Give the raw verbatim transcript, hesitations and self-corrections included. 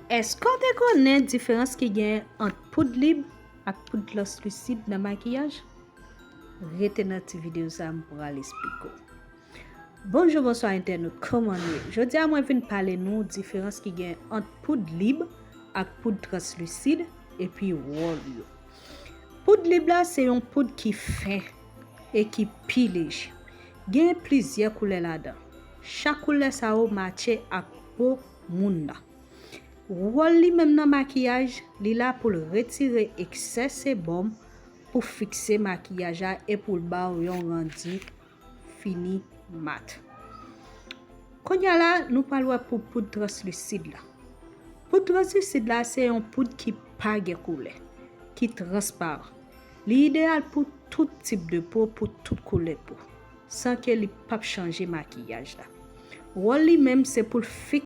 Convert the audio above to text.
Èske w te konnen diferans ki genyen ant poud lib ak poud translisid nan makiyaj? Rete nan ti videyo sa a, m pral esplike w. Bonjou, bonswa entènot, kòman nou ye? Jodi a mwen vin pale nou diferans ki genyen ant poud lib ak poud translisid epi wòl yo. Poud lib la se yon poud ki fen e ki pi leje. Gen plizyè koulè ladan. Chak koulè sa yo matche ak po moun nan. Wòl li menm nan makiyaj, li la pou l retire eksè sebòm pou fikse makiyaj la e pou l ba w yon randi fini mat. Kounye a la, nou pral wè pou poud translisid la. Poud translisid la se yon poud ki pa gen koulè, ki transparan. Li ideyal pou tout tip de po, pou tout koulè po, san ke li p ap chanje makiyaj la. Wòl li menm se pou l